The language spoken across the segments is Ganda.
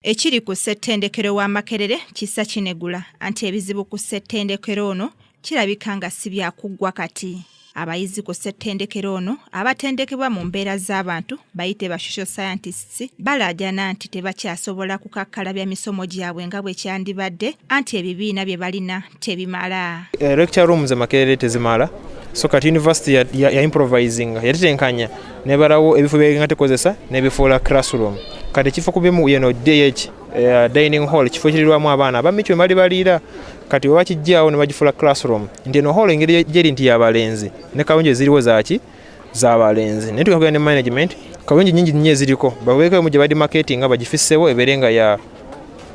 Ekiri ku ssettendekero wa Makerere kisa kinegula anti ebizibu ku ssettendekero ono kirabika nga si byakuggwa kati. Abayizi ku ssettendekero ono abatendekebwa mu mbeera z'abantu bayite ba social scientists balaajana nti tebakyasobola kukakkalabya misomo gyabwe nga bwe kyandibadde anti ebibiina bye balina tebimala. Lecture rooms e Makerere tezimala, so kati university ya improvising, yatetenkanya nebalawo ebifo byenga tekozesa nebifuula classroom. Kati ekifo ku bimu yeno DH, dining hall, kifo kirirwamu abaana abamikyo bali baliira, kati we bakijjaawo ne bagifuula classroom, nti eno hall engeri gyeri nti yabalenzi ne kawungi eziriwo zaki z'abalenzi, naye tugenda ne management kawungi nyingi nnyo eziriko baweekemu gye badi marketing nga bagifissewo ebeere nga ya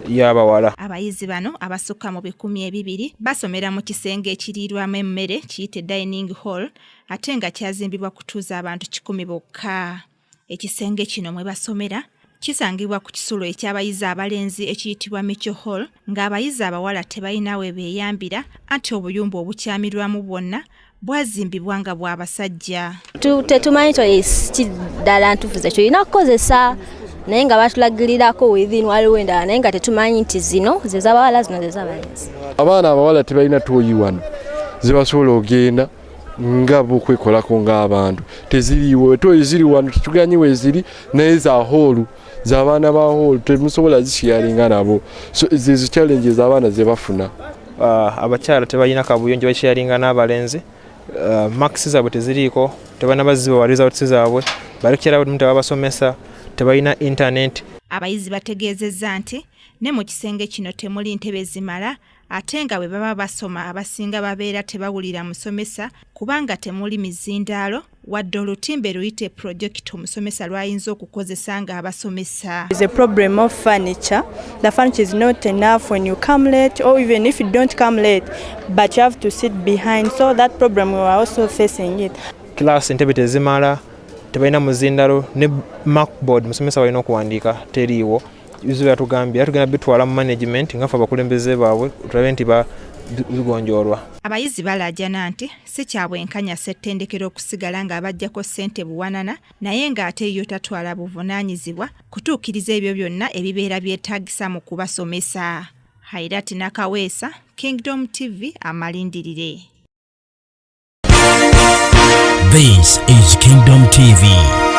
y'abawala. Abayizi bano abasukka mu 200 basomera mu kisenge ekiriirwamu emmere kiyite dining hall ate nga kyazimbibwa kutuuza abantu 100 bokka. Ekisenge kino mwe basomera kisangibwa ku kisulo eky'abayizi abalenzi ekiyitibwa Mitchell Hall, ng'abayizi abawala tebalina we beeyambira anti obuyumba obukyamirwamu bwonna bwazimbibwa nga bw'abasajja. Tetumanyi ki ddala ntuufu ze tulina kukozesa, naye nga batulagirirako within waliwo endala, naye nga tetumanyi nti zino ze z'abawala, zino ze z'abalenzi. Abaana abawala tebalina toilet wano zebasobola okugenda nga bokwekolako ng'abantu, teziriiwo. Toilet ziri wano, tetuganyi weziri, naye za hall, z'abaana ba hall, temusobola zisharinga nabo. So zezo challenges abaana ze bafuna. Abakyala tebalina kabuyonjo bakisharinga n'abalenzi. Marks zaabwe teziriiko, tebalina bazibawa results zaabwe, ba lecturer tebabasomesa, tebalina internet. Abayizi bategeezezza nti ne mu kisenge kino temuli ntebe zimala, ate nga bwe baba basoma abasinga babeera tebawulira musomesa kubanga temuli mizindaalo wadde olutimbe luyite projector omusomesa lw'ayinza okukozesa ng'abasomesa. It's a problem of furniture. The furniture is not enough when you come late, or even if you don't come late, but you have to sit behind. So that problem, we are also facing it. Class entebe tezimala, tebalina muzindalo, ne markboard musomesa walina okuwandiika teriiwo. Bizibu yatugambye era tugenda bitwala mu management nga ffe abakulembeze baabwe tulabe nti bigonjoolwa. Abayizi balaajana nti si kya bwenkanya ssettendekero okusigala ng'abaggyako ssente buwanana, naye ng'ate yo tatwala buvunaanyizibwa kutuukiriza ebyo byonna ebibeera byetaagisa mu kubasomesa. Hairati Nakaweesa, Kingdom TV, amalindirire. This is Kingdom TV.